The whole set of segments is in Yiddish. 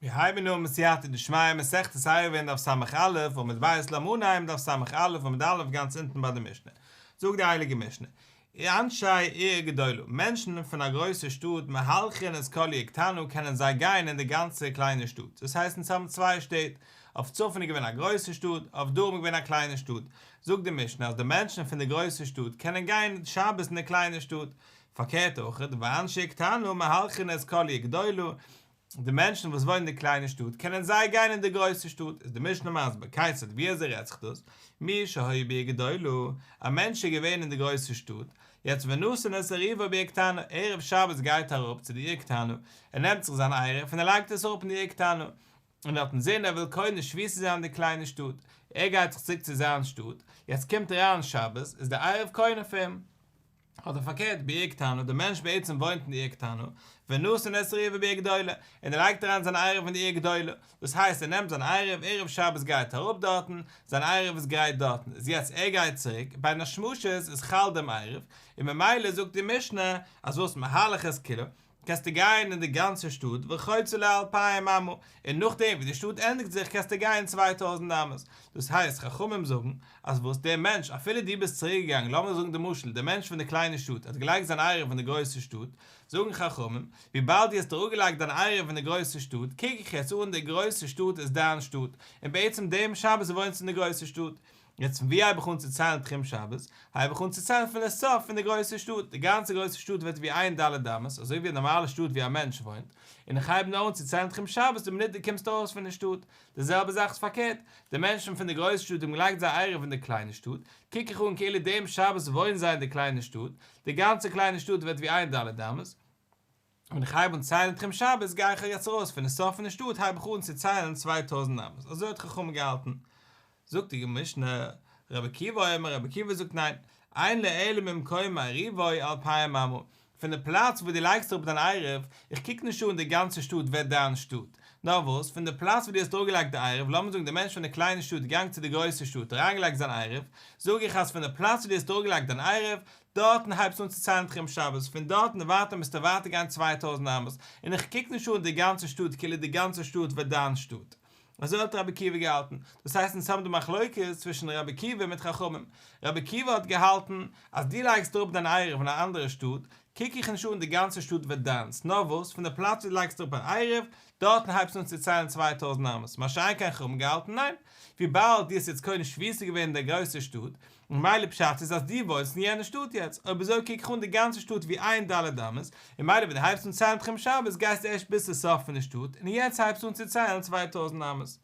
מיר הייבן אן בסייעתא דשמיא מסכת עירובין דף ס"א עמוד ב' לאמיר אנהייבן דף ס"א עמוד א' גאנץ אונטן ביי די משנה. זאגט די הייליגע משנה, אנשי עיר גדולה, מענטשן פון א גרויסע שטאט מהלכין את כל עיר קטנה קענען זיי גיין אין די גאנצע קליינע שטאט, דאס הייסט אונז האבן צוויי שטעט, אויף צפון איז געווען א גרויסע שטאט, אויף דרום איז געווען א קליינע שטאט, זאגט די משנה אז די מענטשן פון די גרויסע שטאט קענען גיין שבת אין די קליינע שטאט, פארקערט אויך, ואנשי קטנה מהלכין את כל עיר גדולה, די מענטשן וואס וואוינען אין די קליינע שטאט קענען זיי גיין אין די גרויסע שטאט, איז די משנה מסביר כיצד ווי אזוי רעדט זיך דאס, מי שהיה בעיר גדולה, א מענטש איז געווען אין די גרויסע שטאט, יעצט ונתן את עירובו בעיר קטנה, ערב שבת גייט ער אראפ צו די עיר קטנה, ער נעמט זיך זיין עירוב און ער לייגט עס אראפ אין די עיר קטנה, און ער האט אינזין ער וויל קונה שביתה זיין אין די קליינע שטאט, ער גייט זיך צוריק צו זיין שטאט, יעצט קומט אריין שבת, איז די עירוב קונה פאר אים. אדער פארקערט בעיר קטנה, דער מענטש בעצם וואוינט אין די עיר קטנה, ונתן את עירובו בעיר גדולה, און ער לייגט אריין זיין עירוב אין די עיר גדולה, דאס הייסט ער נעמט זיין עירוב, ערב שבת גייט ער אראפ דארטן, זיין עירוב איז גרייט דארטן, איז יעצט ער גייט צוריק, בין השמשות איז חל דעם עירוב, און ממילא זאגט די משנה אז וואס מהלך את כולה, קענסטו גיין אין די גאנצע שטאט וחוצה לה אלפיים אמה, און נאכדעם ווי די שטאט ענדיגט זיך קענסטו גיין 2000 אמות, דאס הייסט חכמים זאגן אז וואס דער מענטש אפילו דו ביסט צוריק געגאנגען לאמיר זאגן די משל דער מענטש פון די קליינע שטאט האט געלייגט זיין עירוב אין די גרויסע שטאט, זאגן חכמים וויבאלד דו האסט אראפגעלייגט דיין עירוב אין די גרויסע שטאט קוק איך יעצט אן די גרויסע שטאט איז דיין שטאט, און בעצם דעם שבת וואוינסטו אין די גרויסע שטאט, יעצט פון ווי הייב איך אן צו ציילן תחום שבת? הייב איך אן צו ציילן פון די סוף פון די גרויסע שטאט, די גאנצע גרויסע שטאט ווערט ווי איין ד' אמות, אזוי ווי א נארמאלע שטאט ווי א מענטש וואוינט, און איך הייב נאר אן צו ציילן תחום שבת די מינוט דו קומסט ארויס פון די שטאט. די זעלבע זאך איז פארקערט, די מענטשן פון די גרויסע שטאט האבן געלייגט זייער עירוב אין די קליינע שטאט, קוק איך אן כאילו דעם שבת וואוינען זיי אין די קליינע שטאט, די גאנצע קליינע שטאט ווערט ווי איין ד' אמות, ווען איך הייב אן ציילן תחום שבת גיי איך יעצט ארויס פון די סוף פון די שטאט הייב איך אן צו ציילן 2000 אמות, אזוי האט חכמים געהאלטן. זאגט די משנה, רבי עקיבא אומר, רבי עקיבא זאגט ניין, אין לו אלא ממקום עירובו אלפיים אמה, פון די פלאץ וואו דו לייגסט אראפ דיין עירוב, איך קוק נישט אן די גאנצע שטאט ווערט דיין שטאט, נאר וואס, פון די פלאץ וואו דו האסט אראפגעלייגט די עירוב, לאמיר זאגן די מענטש פון די קליינע שטאט געגאנגען צו די גרויסע שטאט אריינגעלייגט זיין עירוב, זאג איך אז פון די פלאץ וואו דו האסט אראפגעלייגט דיין עירוב, דארטן הייבסטו אן צו ציילן תחום שבת, פון דארטן און ווייטער מוזטו ווייטער גיין 2000 אמות, און איך קוק נישט אן די גאנצע שטאט כאילו די גאנצע שטאט ווערט דיין שטאט. אזוי האט רבי עקיבא געהאלטן. דאס הייסט אונז האבן די מחלוקת צווישן רבי עקיבא מיט חכמים. רבי עקיבא האט געהאלטן אז דו לייגסט אראפ דיין עירוב אין א אנדערע שטאט, קוק איך נישט אן די גאנצע שטאט ווערט דיינס, נאר וואס פון די פלאץ וואו דו לייגסט אראפ אן עירוב, דארטן הייבסטו אן צו ציילן 2000 אמות, מה שאין כן חכמים געהאלטן ניין, וויבאלד דו האסט יעצט קונה שביתה געווען אין דער גרויסער שטאט, ממילא פשט איז אז דו וואוינסט אין יענע שטאט יעצט, אויב אזוי קוק איך אן די גאנצע שטאט ווי איין ד' אמות, און מילא ווען דו הייבסט אן ציילן תחום שבת גייסטו ערשט ביז צו סוף פון די שטאט, און יעצט הייבסטו אן צו ציילן 2000 אמות.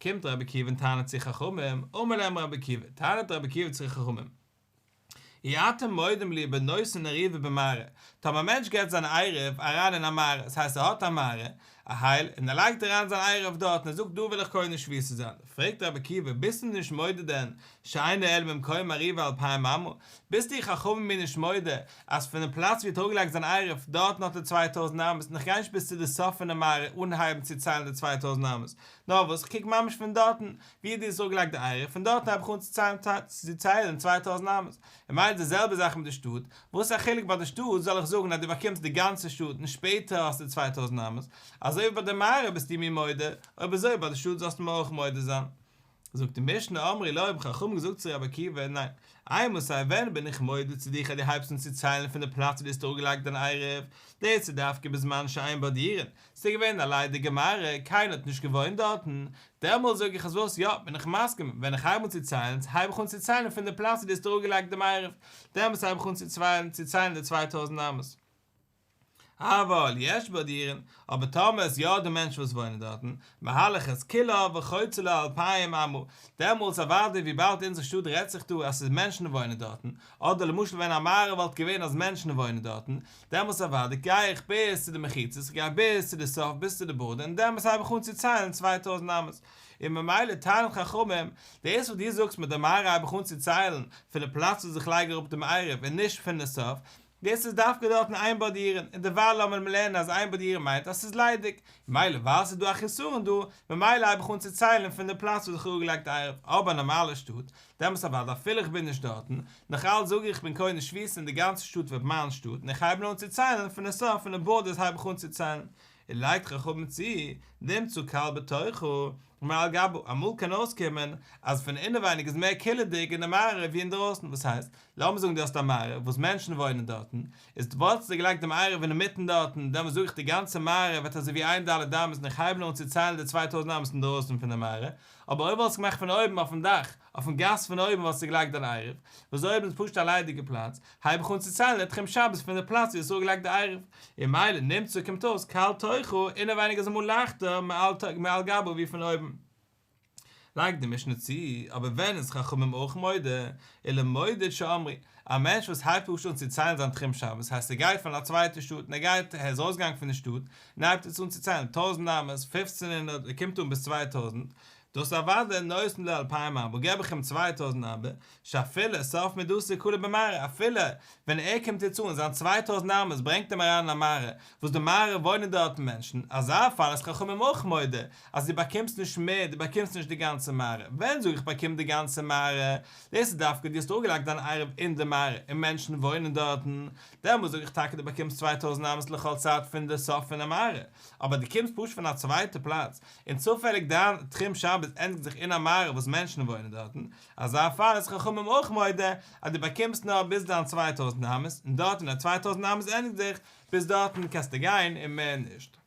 קומט רבי עקיבא און טענה'ט צו חכמים, אמר להם רבי עקיבא, טענה'ט רבי עקיבא צו חכמים, אי אתם מודים לי בנותן עירובו במערה, טאמער א מענטש געבט זיין עירוב אריין אין א מערה, עס הייסט ער האט א מערה, א הייל, און ער לייגט אריין זיין עירוב דארט און ער זאגט דא וויל איך קונה שביתה זיין, פרעגט רבי עקיבא ביסטו נישט מודה דען שאין לו אלא ממקום עירובו אלפיים אמה, ביסטו חכמים מיר נישט מודה אז פונעם פלאץ ווי ער האט אראפגעלייגט זיין עירוב דארטן האט ער 2000 אמות און איך גיי נישט ביז צו די סוף פונעם מערה אנהייבן צו ציילן די 2000 אמות, נאר וואס איך קוק ממש פון דארטן ווי דו האסט אראפגעלייגט די עירוב, פון דארטן הייב איך אן צו ציילן 2000 אמות. און מילא די זעלבע זאך מיט די שטאט, וואס איז א חילוק ביי די שטאט זאל איך זאגן אז דו באקומסט די גאנצע שטאט און שפעטער האסטו 2000 אמות, אזוי ווי ביי די מערה ביסטו מיר מודה, אויב אזוי ביי די שטאט זאלסטו מיר אויך מודה זיין. זאגט די משנה אמרו לו האבן חכמים געזאגט צו רבי עקיבא, ניין, אימתי ווען בין איך מודה צו דיך אז דו הייבסט אן צו ציילן פון די פלאץ וואו דו האסט אראפגעלייגט דיין עירוב, דאס איז דווקא בזמן שאין בה דיורין, ס'איז געווען א ליידיגע מערה, קיינער האט נישט געוואוינט דארטן, דעמאלס זאג איך אז וואס יא, בין איך מסכים, ווען איך הייב אן צו ציילן, הייב איך אן צו ציילן פון די פלאץ וואו דו האסט אראפגעלייגט דעם עירוב, דעמאלס הייב איך אן צו ציילן די 2000 אמות. אבל יש בה דיורין, אבער טאמער איז יא דא מענטשן וואס וואוינען דארטן, מהלך את כולה וחוצה לה אלפיים אמה, דעמאלס אוודאי וויבאלד אונזער שטאט רעדט זיך דא אז ס'איז מענטשן וואוינען דארטן, אדער למשל ווען א מערה וואלט געווען אז מענטשן וואוינען דארטן, דעמאלס אוודאי גיי איך ביז צו די מחיצות, איך גיי ביז צו די סוף, ביז צו די border, און דעמאלס הייב איך אן צו ציילן 2000 אמות. און ממילא טענה'ן חכמים, דאס וואס דו זאגסט מיט די מערה הייב איך אן צו ציילן פון די פלאץ וואס איך לייג אראפ דעם עירוב און נישט פון די סוף, דאס איז דווקא דארטן אין בה דיורין, און דערווייל לאמיר לערנען אז אין בה דיורין מיינט אז ס'איז ליידיג, ממילא ווייל ס'איז דא א חיסרון דא, ממילא הייב איך אן צו ציילן פון די פלאץ וואס איך האב אראפגעלייגט עירוב, אבער א נארמאלע שטאט, דעמאלס אוודאי אפילו איך בין נישט דארטן, נאך אלץ זאג איך איך בין קונה שביתה און די גאנצע שטאט ווערט מיין שטאט און איך הייב נאר אן צו ציילן פון די סוף פון די borders הייב איך אן צו ציילן. און לייגט חכמים צו, נמצא קל בתוכה מעל גבה, אמאל קען אויסקומען אז פון אינעווייניג איז מער קילעדיג אין די מערה ווי אינדערויסן, וואס הייסט, לאמיר זאגן דו האסט א מערה וואס מענטשן וואוינען דארטן, איז וואלסטו געלייגט דעם עירוב אינמיטן דארטן, דעמאלס זאג איך די גאנצע מערה ווערט אזוי ווי איין ד' אמות און איך הייב נאר אן צו ציילן די 2000 אמות אינדערויסן פון די מערה, אבער אויב וואלסטו געמאכט פון אויבן אויפן דאך, אויפן גאס פון אויבן וואלסטו געלייגט דיין עירוב, וואס אויבן איז פשוט א ליידיגע פלאץ, הייב איך אן צו ציילן די תחום שבת פון די פלאץ ווי האסט אראפגעלייגט די עירוב, און ממילא נמצא קומט אויס קל תוכה אינעווייניג איז אמאל לייכטער מעל גבה ווי פון אויבן. לייגט די משנה צו, אבער ווען איז חכמים אויך מודה, ולמודד שאמרו, א מענטש וואס הייבט פשוט אן צו ציילן זיין תחום שבת, הייסט ער גייט פון א צווייטע שטאט און ער גייט ער איז ארויסגעגאנגען פון די שטאט און ער הייבט יעצט אן צו ציילן טויזנט אמות, פופצן הונדערט, ער קומט אן ביז 2000, דאס אוודאי נותן לו אלפיים אמה, געב איך אים 2000 אמה, שאפילו סוף מדתו כלה במערה, אפילו ווען ער קומט יעצט אן, זיין 2000 אמות ברענגט אים אריין אין א מערה, וואס די מערה וואוינען דארטן מענטשן, אזא פאל איז חכמים אויך מודה, אז דו באקומסט נישט מער, דו באקומסט נישט די גאנצע מערה. ווען זאג איך באקום די גאנצע מערה? דאס איז דווקא דו האסט אראפגעלייגט דיין עירוב אין די מערה, און מענטשן וואוינען דארטן, דעמאלס זאג איך טאקע דו באקומסט 2000 אמות לכל צד פון די סוף פון די מערה, אבער דו קומסט פשוט פון א צווייטע פלאץ, און צופעליג דיין תחום שבת ענדיגט זיך אין א מערה וואס מענטשן וואוינען דארטן, אזא פאל איז חכמים אויך מודה אז דו באקומסט נאר ביז דיין 2000 אמות, און דארט ווען די 2000 אמות ענדיגט זיך, ביז דארטן קענסטו גיין און מער נישט.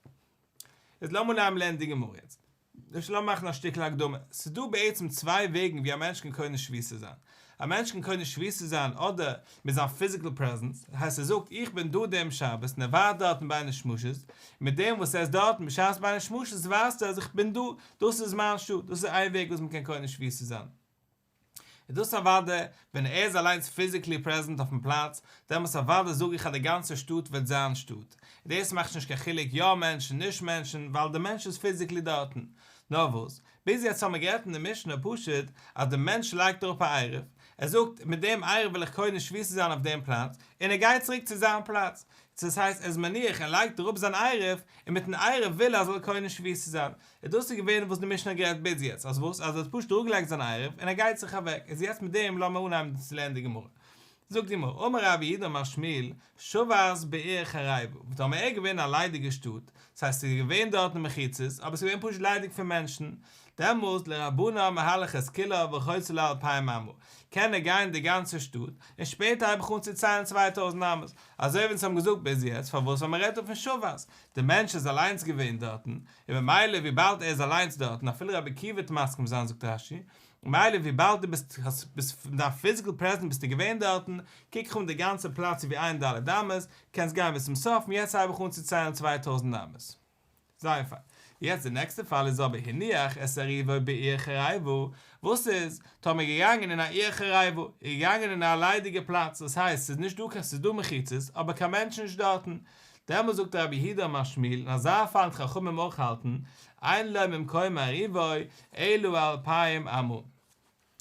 איז לאמיר נעמען לערנען די גמרא יעצט. אפשר לאמיר מאכן א שטיקל הקדמה. ס'איז דא בעצם צוויי וועגן ווי א מענטש קען קונה שביתה זיין. א מענטש קען קונה שביתה זיין אדער מיט זיין physical presence, דאס הייסט ער זאגט איך בין דא דעם שבת און ער ווארט דארטן בין השמשות, און מיט דעם וואס ער איז דארטן בשעת בין השמשות ווייזט ער אז איך בין דא, דאס איז מיין שעה, דאס איז איין וועג וואס מ'קען קונה שביתה זיין. איז דאס אוודאי ווען ער איז אליינס physically present אויפן פלאץ, דעמאלטס אוודאי זאג איך אז די גאנצע שטאט ווערט זיין שטאט, און דאס מאכט נישט קיין חילוק יא מענטשן נישט מענטשן ווייל די מענטש איז physically דארטן. נאר וואס, ביז יעצט האבן מיר גערעדט אין די משנה פשוט אז די מענטש לייגט אראפ א עירוב, ער זאגט מיט דעם עירוב וויל איך קונה שביתה זיין אויף דעם פלאץ, און ער גייט צוריק צו זיין פלאץ, דאס הייסט ער איז מניח ער לייגט אראפ זיין עירוב, און מיטן עירוב וויל ער זאל קונה שביתה זיין, און דאס איז געווען וואס די משנה האט גערעדט ביז יעצט, אז וואס? אז ער האט פשוט אראפגעלייגט זיין עירוב און ער גייט זיך אוועק, איז יעצט מיט דעם לאמיר אנהייבן צו לערנען די גמרא. זאגט די גמרא, אמר רב יהודה אמר שמואל, שבת בעיר חריבה, טאמער ער איז געווען אין א ליידיגע שטאט, דאס הייסט ס'איז געווען דארטן מחיצות, אבער ס'איז געווען פשוט ליידיג פון מענטשן, דעמאלס לרבנן מהלך את כולה וחוצה לה אלפיים אמה, קען ער גיין די גאנצע שטאט, און שפעטער הייב איך אן צו ציילן 2000 אמות, אזוי ווי אונז האבן געזאגט ביז יעצט, פארוואס ווייל מ'רעדט דא פון שבת, די מענטש איז אליינס געווען דארטן, און ממילא וויבאלד ער איז אליינס דארטן, אפילו רבי עקיבא וועט מסכים זיין זאגט רש"י, ממילא וויבאלד דו ביסט ביסט פון דיין physical presence ביסטו געווען דארטן, קוק איך אן די גאנצע פלאץ ווי איין ד' אמות, קענסט גיין ביז צום סוף, און יעצט הייב איך אן צו ציילן 2000 אמות. זייער פיין. יעצט די נעקסטע פאל איז אבער הניח את עירובו בעיר חריבה, וואס איז טאמער געגאנגען אין א עיר חריבה, איז געגאנגען אין א ליידיגע פלאץ, דאס הייסט ס'איז נישט דא קיין ס'איז דא מחיצות אבער קיין מענטשן נישט דארטן, דעמאלס זאגט רבי יהודה אמר שמואל, אין אזא פאל וועט חכמים אויך האלטן, אין לו ממקום עירובו אלא אלפיים אמה.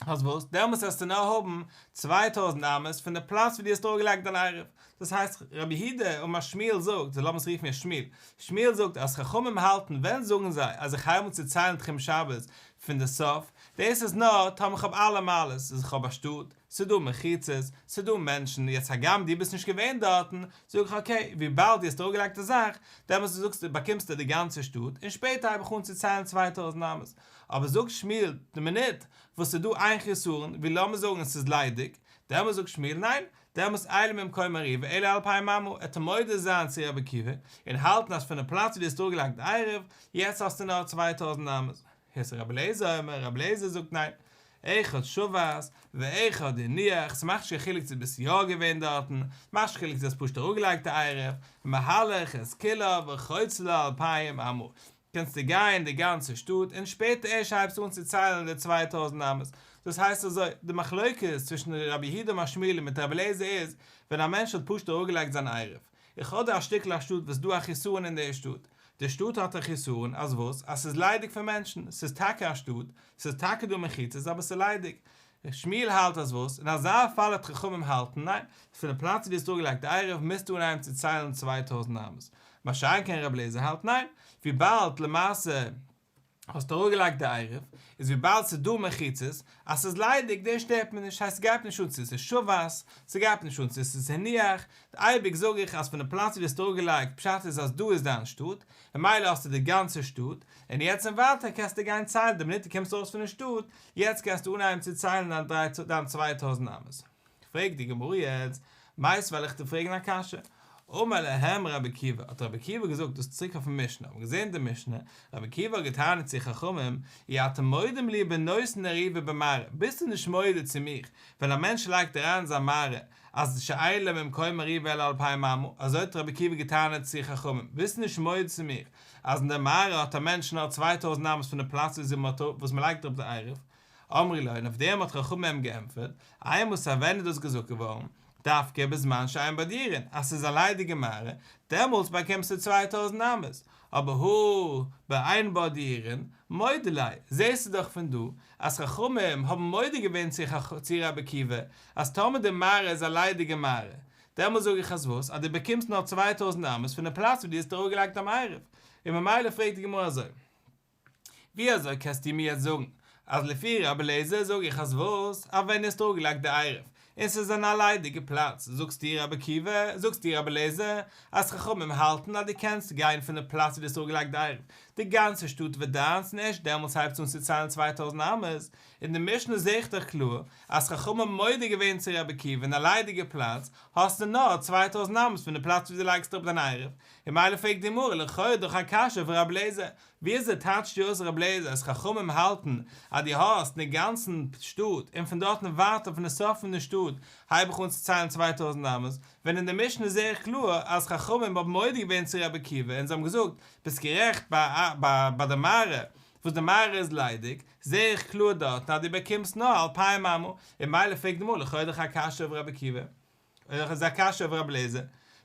אז וואס? דעמאלס וועסטו נאר האבן 2000 אמות פון די פלאץ ווי דו האסט אראפגעלייגט דיין עירוב. דאס הייסט, רבי יהודה אמר שמואל זאגט, לאמיר עס רופן יעצט שמואל, שמואל זאגט אז חכמים האלטן, ווען זאגן זיי אז איך הייב אן צו ציילן תחום שבת פון די סוף, דאס איז נאר טאמער איך האב אלע מעלות, אז איך האב א שטאט, ס'איז דא מחיצות, ס'איז דא מענטשן, יעצט הגם דו ביסט נישט געווען דארטן, זאג איך okay, וויבאלד דו האסט אראפגעלייגט די זאך, דעמאלטס זאגסטו באקומסטו די גאנצע שטאט, און שפעטער הייב איך אן צו ציילן 2000 אמות. אבער זאגט שמואל, די מינוט וואס ס'איז דא איין חיסרון, ווי לאמיר זאגן ס'איז ליידיג, דעמאלטס זאגט שמואל ניין, דעמאלטס אין לו ממקום עירובו אלא אלפיים אמה, ער וועט מודה זיין צו רבי עקיבא, און האלטן אז פון די פלאץ ווי דו האסט אראפגעלייגט די עירוב, יעצט האסטו נאר 2000 אמות. הערסט רבי אליעזר אומר, רבי אליעזר זאגט ניין, אחד שבת ואחד הניח, ס'מאכט נישט קיין חילוק צו ביסט יא געווען דארטן, מאכט נישט קיין חילוק צו האסט פשוט אראפגעלייגט די עירוב, מהלך את כולה וחוצה לה אלפיים אמה, קענסטו גיין די גאנצע שטאט און שפעטער ערשט הייבסטו אן צו ציילן די 2000 אמות. דאס הייסט אזוי, די מחלוקת צווישן רבי יהודה אמר שמואל מיט רבי אליעזר איז, ווען א מענטש האט פשוט אראפגעלייגט זיין עירוב, איך האב דא א שטיקל א שטאט וואס דא א חיסרון אין די שטאט, די שטאט האט א חיסרון אז וואס? אז ס'איז ליידיג פון מענטשן, ס'איז טאקע א שטאט, ס'איז טאקע דא מחיצות אבער ס'איז ליידיג. שמואל האלט אז וואס? אין אזא פאל וועט חכמים האלטן, ניין, פון די פלאץ ווי דו האסט אראפגעלייגט די עירוב מוזטו אנהייבן צו ציילן 2000 אמות. מה שאין כן רבי אליעזר האלט ניין, וויבאלד למעשה. האסט אראפגעלייגט די עירוב, איז וויבאלד ס'איז דא מחיצות, אז ס'איז ליידיג דאס שטערט מיר נישט, הייסט ס'גייט נישט אן צו ס'איז שבת, ס'גייט נישט אן צו ס'איז הניח, אייביג זאג איך אז פון די פלאץ ווי דו האסט אראפגעלייגט פשט איז אז דא איז דיין שטאט, ממילא האסטו די גאנצע שטאט, און יעצט און ווייטער קענסטו גיין ציילן די מינוט דו קומסט ארויס פון די שטאט, יעצט קענסטו אנהייבן צו ציילן דיין 2000 אמות. פרעגט די גמרא יעצט, מיתיבי וועל איך דיר פרעגן א קשיא, אמר להם רבי עקיבא, האט רבי עקיבא געזאגט דאס צוריק אויפן משנה, האבן געזען די משנה, רבי עקיבא האט געטענה'ט צו חכמים, אי אתם מודים לי בנותן עירובו במערה, ביסטו נישט מודה צו מיך, ווען א מענטש לייגט אריין זיין מערה, אז שאין לו ממקום עירובו אלא אלפיים אמה, אזוי האט רבי עקיבא געטענה'ט צו חכמים, ביסטו נישט מודה צו מיך, אז אין די מערה האט א מענטש נאר 2000 אמות פון די פלאץ וואס מען לייגט אראפ די עירוב, אמרו לו, און אויף דעם האט חכמים אים געענטפערט, אימתי ווען איז דאס געזאגט געווארן? דווקא בזמן שאין בה דיורין, אז ס'איז א ליידיגע מערה, דעמאלטס באקומסטו 2000 אמות, אבער הא באין בה דיורין, מודו ליה, זעסטו דאך פון דא אז חכמים האבן מודה געווען צו רבי עקיבא אז טאמער די מערה איז א ליידיגע מערה, דעמאלטס זאג איך אז וואס? אז דו באקומסט נאר 2000 אמות פון די פלאץ וואו דו האסט אראפגעלייגט דיין עירוב, און ממילא פרעגט די גמרא אזוי. ווי אזוי קענסטו מיר יעצט זאגן אז לפי רבי אליעזר זאג איך אז וואס? אז ווען האסט אראפגעלייגט די עירוב און ס'איז אין א ליידיגע פלאץ זאגסטו רבי עקיבא זאגסטו רבי אליעזר אז חכמים האלטן אז דו קענסט גיין פון די פלאץ ווי דו האסט אראפגעלייגט די עירוב די גאנצע שטאט ווערט דיינס און ערשט דעמאלטס הייבסטו אן צו ציילן 2000 אמות. אין די משנה זעה איך דאך קלאר אז חכמים האבן מודה געווען צו רבי עקיבא אין א ליידיגע פלאץ האסטו נאר 2000 אמות פון די פלאץ ווי דו לייגסט אראפ דיין עירוב און ממילא פרעגט די גמרא לכאורה דאך א קשיא פון רבי אליעזר וויאזוי טייטשט דו אויס רבי אליעזר אז חכמים האלטן אז דו האסט אין די גאנצן שטאט און פון דארטן ווייטער פון די סוף פון די שטאט הייב איך אן צו ציילן 2000 אמות, ווען אין די משנה זעה איך קלאר אז חכמים האבן מודה געווען צו רבי עקיבא און זיי האבן געזאגט ביסט גערעכט ביי די מערה וואס די מערה איז ליידיג זעה איך קלאר דארטן אז דו באקומסט נאר 2000 אמה, און ממילא פרעגט די גמרא לכאורה דאך א קשיא אויף רבי עקיבא. און איז א קשיא אויף רבי אליעזר,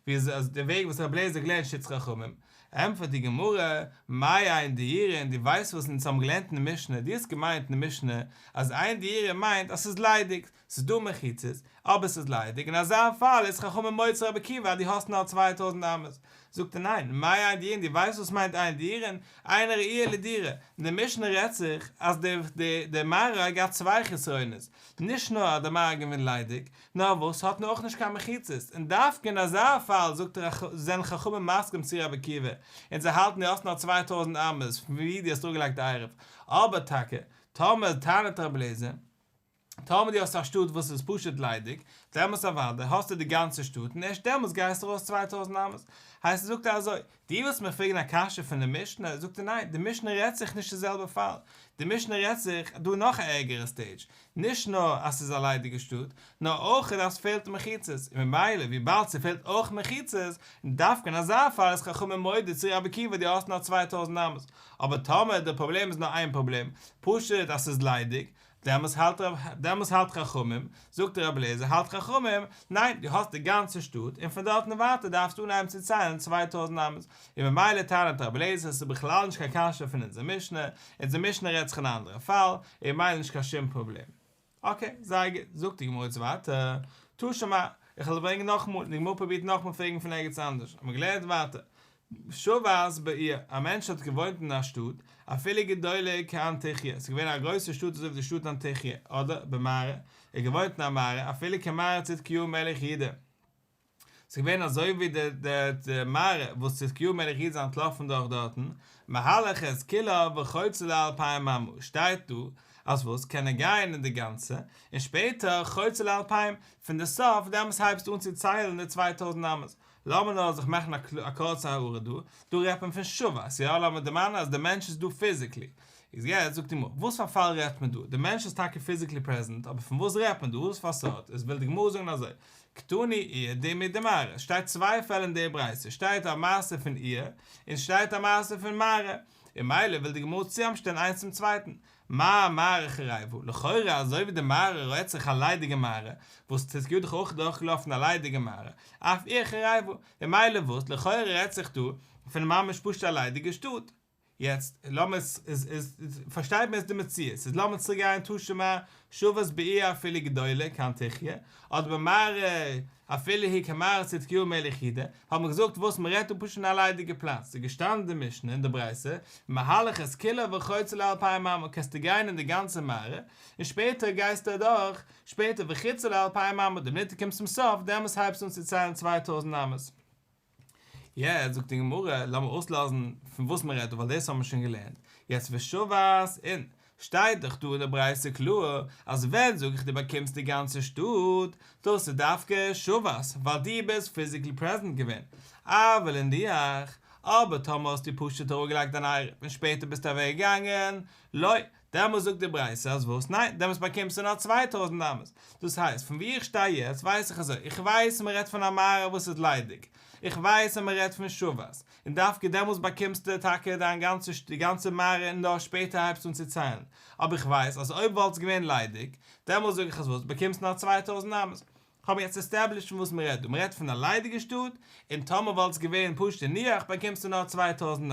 ווי איז אז די וועג וואס רבי אליעזר געלערנט שיטת חכמים? ענטפערט די גמרא, מאי אין דיורין, דו ווייסט וואס אונז האבן געלערנט אין די משנה, דו האסט געמיינט אין די משנה אז אין דיורין מיינט אז ס'איז ליידיג, ס'איז דא מחיצות, אבער ס'איז ליידיג, אין אזא פאל איז חכמים מודה צו רבי עקיבא אז דו האסט נאר 2000 אמות. זאגט ער ניין, מאי אין דיורין, דו ווייסט וואס מיינט אין דיורין? אינה ראויה לדירה, אין די משנה רעדט זיך אז די מערה האט געהאט צוויי חסרונות, נישט נאר אז די מערה איז געווען ליידיג, נאר וואס האט אויך נישט קיין מחיצות, און דווקא אין אזא פאל זאגט ער זענען חכמים מסכים צו רבי עקיבא, און זיי האלטן דו האסט נאר 2000 אמות פון ווי דו האסט אראפגעלייגט די עירוב, אבער טאקע טאמער טענה'ט רבי אליעזר, טאמער דו האסט א שטאט וואס איז פשוט ליידיג, דעמאלטס אוודאי האסטו די גאנצע שטאט און ערשט דעמאלטס גייסטו ארויס 2000 אמות. הייסט זאגט ער אזוי, דו ווילסט מיר פרעגן א קשיא פון די משנה, זאגט ער ניין, די משנה רעדט זיך נישט די זעלבע פאל, די משנה רעדט זיך דא נאך א ערגערע stage, נישט נאר אז ס'איז א ליידיגע שטאט, נאר אויך אז ס'פעלט מחיצות, און ממילא וויבאלד ס'פעלט אויך מחיצות, דווקא אין אזא פאל איז חכמים מודה צו רבי עקיבא דו האסט נאר 2000 אמות, אבער טאמער די פראבלעם איז נאר איין פראבלעם, פשוט אז ס'איז ליידיג, דעמאלס האלט דעמאלס האלט חכמים, זאגט רבי אליעזר האלט חכמים, ניין דו האסט די גאנצע שטאט און פון דארטן ווייטער דארפסטו אנהייבן צו ציילן 2000 אמות, און ממילא טענה'ט רבי אליעזר עס איז בכלל נישט קיין קשיא פון אונזער משנה, אונזער משנה רעדט זיך אין א אנדערע פאל, און ממילא נישט קיין שום פראבלעם. okay, זייער גוט, זאגט די גמרא יעצט ווייטער, תא שמע, איך וועל ברענגען נאכאמאל, די גמרא פרובירט נאכאמאל פרעגן פון ערגעץ אנדערש, האט מען געלערנט ווייטער, שבת בעיר, א מענטש האט געוואוינט אין א שטאט, אפילו גדולה כאנטיוכיא, עס איז געווען א גרויסע שטאט אזוי ווי די שטאט אנטיוכיא, אדער במערה, ער האט געוואוינט אין א מערה, אפילו כמערת צדקיהו מלך יהודה, עס איז געווען אזוי ווי די מערה וואס צדקיהו מלך יהודה איז אנטלאפן דורך דארטן, מהלך את כולה וחוצה לאלפיים אמה, שטייט דא אז וואס קען ער גיין אין די גאנצע, און שפעטער חוצה לאלפיים, פון די סוף דעמאלס הייבסטו אן צו ציילן די 2000 אמות. לאמיר נאר זיך מאכן א קורצע הערה דא, דא רעדט מען פון שבת, יא? לאמיר דערמאנען אז דער מענטש איז דא physically. איז יעצט זאגט די גמרא, וואס פאר פאל רעדט מען דא? דער מענטש איז טאקע physically present, אבער פון וואס רעדט מען דא? וואס פאר סארט? איז וויל די גמרא זאגן אזוי, קתני עיר דומיא דמערה, עס שטייט צוויי פעלער אין די ברייתא, עס שטייט א מעשה פון עיר, און עס שטייט א מעשה פון מערה, און ממילא וויל די גמרא צוזאמשטעלן איינס צום צווייטן, מה מערה חריבה, לכאורה אזוי ווי די מערה רעדט זיך א ליידיגע מערה, וואס צדקיהו איז דאך אויך דורכגעלאפן א ליידיגע מערה, אף עיר חריבה, און ממילא וואס, לכאורה רעדט זיך דא פון ממש פשוט א ליידיגע שטאט. יעצט לאמיר עס איז איז פארשטייט מען עס די מציאות איז לאמיר צוריק גיין תא שמע שבת בעיר אפילו גדולה כאן תחיה אדער במערה אפילו היא כמערת צדקיהו מלך יהודה האט מען געזאגט וואס מען רעדט דא פשוט אין א ליידיגע פלאץ ס'איז געשטאנען די משנה אין די ברייתא מהלך את כולה וחוצה לה אלפיים אמה קענסטו גיין אין די גאנצע מערה און שפעטער גייסטו אדורך שפעטער וחוצה לה אלפיים אמה די מינוט דו קומסט צום סוף דעמאלס הייבסטו אן צו ציילן 2000 אמות. יעצט זאגט די גמרא, לאמיר אויסלאזן פון וואס מען רעדט דא ווייל דאס האבן מיר שוין געלערנט, יעצט ושבת אין, שטייט דאך דא אין די ברייתא קלאר אז ווען זאג איך דו באקומסט די גאנצע שטאט, דאס איז דווקא שבת ווייל דו ביסט פיזיקלי פרעזענט געווען, אבל הניח, אבער טאמער האסטו פשוט אראפגעלייגט דיין עירוב און שפעטער ביסטו אוועק געגאנגען, לא, דעמאלס זאגט די ברייתא אז וואס? ניין, דעמאלס באקומסטו נאר 2000 אמות. דאס הייסט, פון וואו איך שטיי יעצט ווייס איך אזוי, איך ווייס אז מען רעדט פון א מערה וואס איז ליידיג, איך ווייס אז מען רעדט פון שבת, און דווקא דעמאלס באקומסטו טאקע דיין גאנצע די גאנצע מערה און נאר שפעטער הייבסטו אן צו ציילן, אבער איך ווייס אז אויב וואלט עס געווען ליידיג, דעמאלס זאג איך אז וואס? באקומסט נאר 2000 אמות. כ'האב יעצט עסטעבלישט פון וואס מ'רעדט דא, מ'רעדט פון א ליידיגע שטאט, און טאמער וואלט עס געווען פשוט הניח באקומסטו נאר 2000 אמות.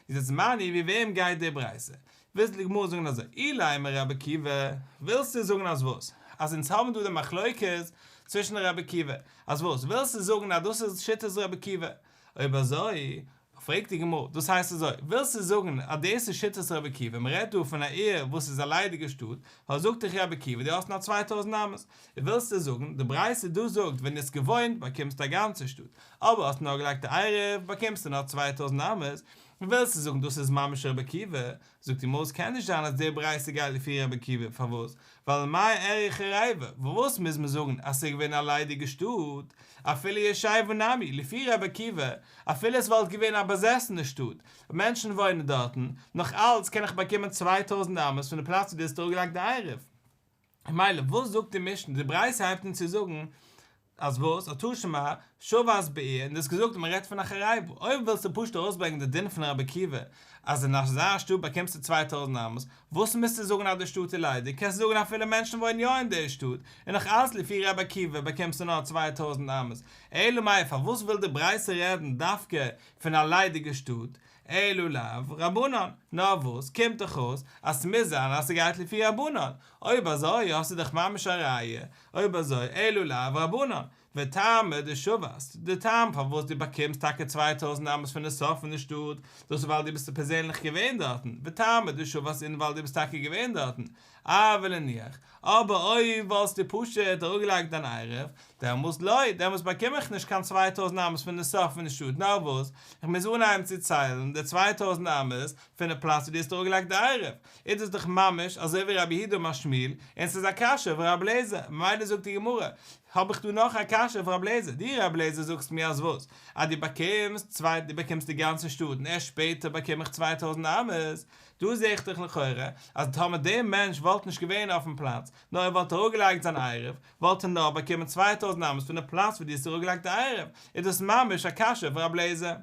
איז יעצט מני ווי וועם גייט די ברייתא? ווילסט די גמרא זאגן אזוי, אילימא רבי עקיבא, ווילסטו זאגן אז וואס? אז אונז האבן דא די מחלוקת צווישן רבי עקיבא, אז וואס? ווילסטו זאגן אז דאס איז שיטת רבי עקיבא? אויב אזוי, פרעגט די גמרא, דאס הייסט אזוי, ווילסטו זאגן אז דאס איז שיטת רבי עקיבא, מען רעדט דא פון א עיר וואס איז א ליידיגע שטאט, ווייל זאגט דאך רבי עקיבא דו האסט נאר 2000 אמות, און ווילסטו זאגן, די ברייתא דא זאגט ווען דו האסט געוואוינט באקומסטו א גאנצע שטאט, אבער האסט נאר געלייגט א עירוב באקומסטו נאר 2000 אמות, ווילסטו זאגן דאס איז ממש רבי עקיבא, זאגט די גמרא עס קען נישט זיין אז די ברייתא גייט לפי רבי עקיבא, פארוואס? ווייל מאי איריא חריבה, פארוואס מוז מען זאגן אז ס'איז געווען א ליידיגע שטאט, אפילו ישיבה נמי, לפי רבי עקיבא, אפילו עס וואלט געווען א באזעסענע שטאט, מענטשן וואוינען דארטן, נאך אלץ קען איך באקומען 2000 אמות פון די פלאץ וואו דו האסט אראפגעלייגט די עירוב. ממילא וואס זאגט די משנה, די ברייתא הייבט אן צו זאגן אז וואס, תא שמע, שבת בעיר, און דו האסט געזאגט אז מען רעדט פון א חריבה, אויב ווילסטו פשוט ארויסברענגען די דין פון רבי עקיבא אז אין אזא שטאט באקומסטו 2000 אמות, וואס מוזטו זאגן אז די שטאט איז ליידיג, קענסטו זאגן אפילו מענטשן וואוינען יא אין די שטאט, און נאך אלץ לפי רבי עקיבא באקומסטו נאר 2000 אמות, אלא מאי פארוואס וויל די ברייתא רעדן דווקא פון א ליידיגע שטאט, אלא לאו רבנן, נאר וואס, קומט דאך אויס אז ס'מוז זיין אז ס'גייט לפי רבנן, אויב אזוי האסטו דאך ממש א ראיה, אויב אזוי אלא לאו רבנן, וטעמא דשבת, די טעם פארוואס דו באקומסט טאקע 2000 אמות פון די סוף פון די שטאט, דאס איז ווייל דו ביסט פערזענליך געווען דארטן, וטעמא דשבת אין ווייל דו ביסט טאקע געווען דארטן, אבל הניח, אבער אויב וואלסטו פשוט אראפגעלייגט דיין עירוב, דעמאלס לא, דעמאלס באקום איך נישט קיין 2000 אמות פון די סוף פון די שטאט, נאר וואס, איך מוז אנהייבן צו ציילן די 2000 אמות פון די פלאץ וואו דו האסט אראפגעלייגט די עירוב, איז דאס דאך ממש אזוי ווי רבי יהודה אמר שמואל, און ס'איז א קשיא אויף רבי אליעזר, ממילא זאגט די גמרא, האב איך דא נאך א קשיא אויף רבי אליעזר, דו רבי אליעזר זאגסט מיר אז וואס? אז דו באקומסט צוויי, דו באקומסט די גאנצע שטאט און ערשט שפעטער באקום איך 2000 אמות, דא זעה איך דאך לכאורה אז טאמער דער מענטש וואלט נישט געווען אויפן פלאץ, נאר ער וואלט אראפגעלייגט זיין עירוב, וואלט ער נאר באקומען 2000 אמות פון די פלאץ וואו דו האסט אראפגעלייגט די עירוב, איז דאס ממש א קשיא אויף רבי אליעזר.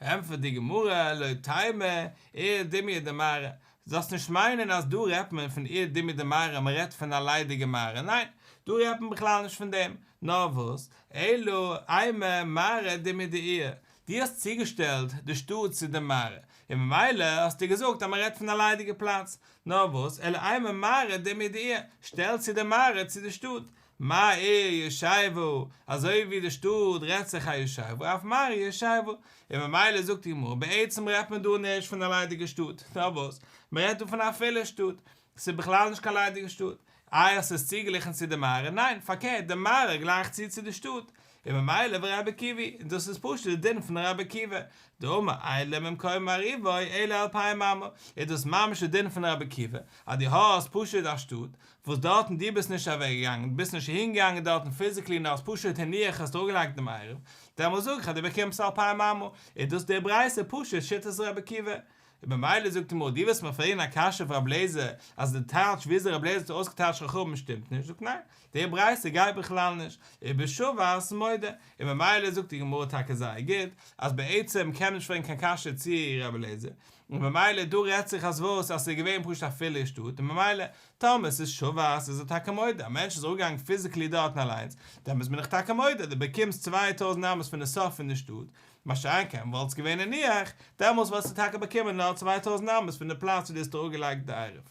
ענטפערט די גמרא, לא תימא, עיר דומיא דמערה, זאלסט נישט מיינען אז דא רעדט מען פון עיר דומיא דמערה, מען רעדט פון א ליידיגע מערה, ניין, דא רעדט מען בכלל נישט פון דעם, נאר וואס, אלא אימא מערה דומיא דעיר, דו האסט צוגעשטעלט די שטאט צו די מערה, און ממילא האסטו געזאגט אז מען רעדט פון א ליידיגע פלאץ, נאר וואס, אלא אימא מערה דומיא דעיר, שטעל צו די מערה צו די שטאט, מה עיר ישיבה, אזוי ווי די שטאט רעדט זיך א ישיבה, אף מערה ישיבה, און ממילא זאגט די גמרא, בעצם רעדט מען דא נישט פון א ליידיגע שטאט, נאר וואס, מען רעדט דא פון א פולע שטאט, ס'איז בכלל נישט קיין ליידיגע שטאט. איי האסט עס צוגעגליכן צו די מערה? ניין, פארקערט, די מערה גלייכט צו צו די שטאט, און ממילא ורבי עקיבא, און דאס איז פשוט די דין פון רבי עקיבא, דאמר אין לו ממקום עירובו אלא אלפיים אמה, איז דאס ממש די דין פון רבי עקיבא, אז דו האסט פשוט א שטאט, וואס דארטן דו ביסט נישט אוועקגעגאנגען, דו ביסט נישט אהינגעגאנגען דארטן פיזיקלי נאר האסט פשוט הניח האסט אראפגעלייגט דעם עירוב, דעמאלס זאג איך אז דו באקומסט אלפיים אמה, איז דאס די ברייתא פשוט שיטת רבי עקיבא. און ממילא זאגט די גמרא, דו וועסט מיר פרעגן א קשיא אויף רבי אליעזר אז די טייטש וויאזוי רבי אליעזר האט אויסגעטייטשט חכמים שטימט נישט, זאגט ניין, די ברייתא גייט בכלל נישט, ובשבת מודה, און ממילא זאגט די גמרא טאקע זייער גוט, אז בעצם קען מען נישט פרעגן קיין קשיא צו רבי אליעזר, און ממילא דא רעדט זיך אז וואס אז ס'איז געווען פשוט א פולע שטאט, און ממילא. טאמער ס'איז שבת איז ער טאקע מודה, א מענטש איז אראפגעגאנגען פיזיקלי דארטן אליינס, דעמאלטס בין איך טאקע מודה, דו באקומסט 2000 אמות פון די סוף פון די שטאט, מה שאין כן וואלטסט געווען הניח, דעמאלטס וואלסטו טאקע באקומען נאר 2000 אמות פון די פלאץ וואו דו האסט אראפגעלייגט די עירוב.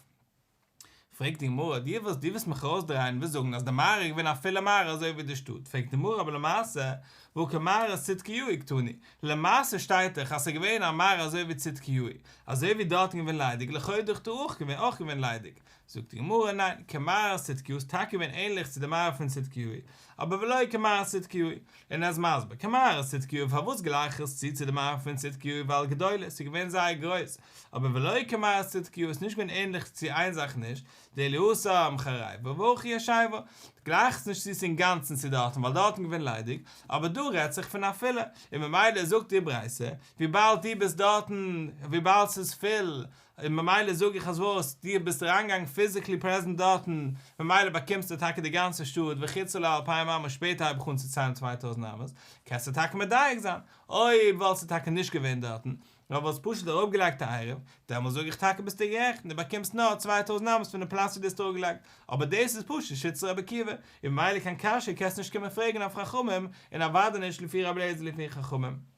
פרעגט די גמרא, דו ווילסט דו ווילסט מיך ארויסדרייען ווילסט זאגן אז די מערה איז געווען א פולע מערה אזוי ווי די שטאט, פרעגט די גמרא אבער למעשה והא כמערת צדקיהו קתני, למעשה שטייט דאך אז ס'איז געווען א מערה אזוי ווי צדקיהו, אזוי ווי דארטן געווען ליידיג לכאו' איז דאך דא אויך געווען אויך געווען ליידיג, זאגט די גמרא ניין, כמערת צדקיהו איז טאקע געווען ענליך צו די מערה פון צדקיהו, אבער ולא כמערת צדקיהו, און ער איז מסביר, כמערת צדקיהו פארוואס גלייך איך עס צו צו די מערה פון צדקיהו ווייל גדולה, ס'איז געווען זייער גרויס, אבער ולא כמערת צדקיהו איז נישט געווען ענליך צו איין זאך נישט, דאילו התם חריבה והכא ישיבה, גלייך עס נישט צו צו אינגאנצן צו דארטן ווייל דארטן געווען ליידיג, אבער דא רעדט זיך פון א פולע, און ממילא זאגט די ברייתא, וויבאלד דו ביסט דארטן, וויבאלד ס'איז פול, און ממילא זאג איך אז וואס, דו ביסט אריינגעגאנגען פיזיקלי פרעזענט דארטן, ממילא באקומסטו טאקע די גאנצע שטאט, וחוצה לה אלפיים אמה שפעטער הייב איך אן צו ציילן 2000 אמות, קענסטו טאקע מדייק זיין, אויב וואלסטו טאקע נישט געווען דארטן, נאר וואלסט פשוט אראפגעלייגט א עירוב, דעמאלס זאג איך טאקע ביסטו גערעכט און דו באקומסט נאר 2000 אמות פון די פלאץ ווי דו האסט אראפגעלייגט, אבער דאס איז פשוט שיטת רבי עקיבא, און ממילא קיין קשיא קענסטו נישט קומען פרעגן אויף חכמים, און אוודאי נישט לפי רבי אליעזר לפי חכמים.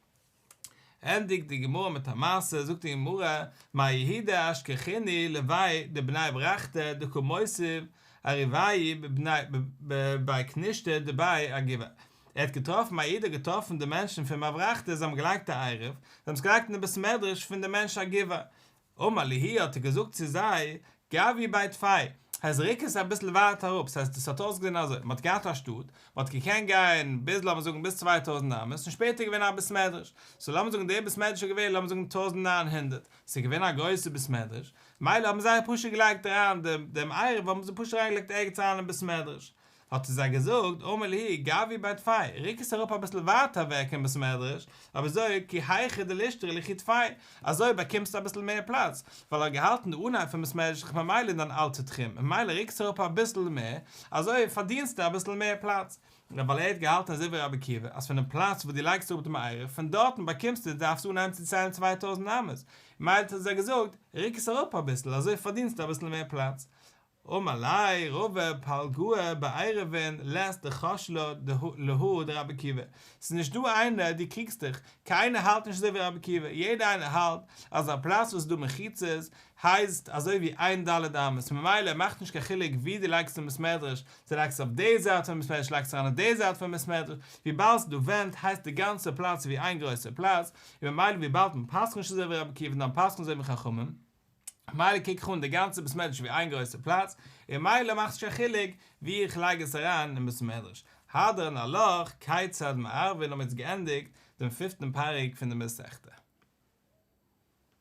ענדיגט די גמרא מיט א מעשה, זאגט די גמרא, מר יהודה אשכחינהו לבי דבני ברחתא דקא מותיב עירובייהו בבי כנישתא דבי אגיבא, ער האט געטראפן, מר יהודה האט געטראפן די מענטשן פון מברחתא, זיי האבן געלייגט א עירוב, זיי האבן עס געלייגט אין די בית מדרש פון די מענטש אגיבא, אמר להו האט ער געזאגט צו זיי, גבהו ביה טפי, הייסט רוק עס אביסל ווייטער אראפ, ס'הייסט עס האט אויסגעזען אזוי, מ'האט געהאט א שטאט, מ'האט געקענט גיין ביז לאמיר זאגן ביז 2000 אמות, און שפעטער געווען א בית מדרש, סאו לאמיר זאגן דער בית מדרש איז געווען לאמיר זאגן 1900, ס'איז געווען א גרויסע בית מדרש, מילא האבן זיי פשוט געלייגט אריין דעם עירוב האבן זיי פשוט אריינגעלייגט ערגעץ אריין אין בית מדרש, האט ער זיי געזאגט, אמר להו, גבהו ביה טפי, רוק עס אראפ אביסל ווייטער אוועק אין בית מדרש, אבער אזוי כי היכי דלישתרי לכו טפי, אזוי באקומסטו אביסל מער פלאץ, ווייל ער האט געהאלטן די אנהייב פון בית מדרש איז ממילא אין דיין אלטע תחום, ממילא רוק עס אראפ אביסל מער, אזוי פארדינסטו אביסל מער פלאץ. ווייל ער האט געהאלטן אזוי ווי רבי עקיבא, אז פונעם פלאץ וואו דו לייגסט אראפ דעם עירוב, פון דארטן באקומסטו, דארפסטו אנהייבן צו ציילן 2000 אמות, ממילא האט ער זיי געזאגט, רוק עס אראפ אביסל, אזוי פארדינסטו אביסל מער פלאץ. אמר ליה רבא פלגא בעירובין לית דחש לה להא דרבי עקיבא, ס'איז נישט דא איינער, דו קריגסט דיך, קיינער האלט נישט אזוי ווי רבי עקיבא, יעדער איינער האלט אז א פלאץ וואס איז דא מחיצות הייסט אזוי ווי איין ד' אמות, ממילא מאכט נישט קיין חילוק ווי דו לייגסט אין בית מדרש, צו לייגסט אויף די זייט פון בית מדרש לייגסט אריין אויף די זייט פון בית מדרש, וויבאלד ס'איז דא ווענט הייסט די גאנצע פלאץ ווי איין גרויסע פלאץ, און ממילא וויבאלד מ'פסק'נט נישט אזוי ווי רבי עקיבא דאן פסק'נט אזוי ווי חכמים. מילא קוק איך אן די גאנצע בית מדרש ווי איין גרויסע פלאץ, און מילא מאכט נישט קיין חילוק ווי איך לייג עס אריין אין בית מדרש. הדרן עלך כיצד מערבין האבן מיר יעצט געענדיגט דעם פיפטן פרק פון די מסכתא.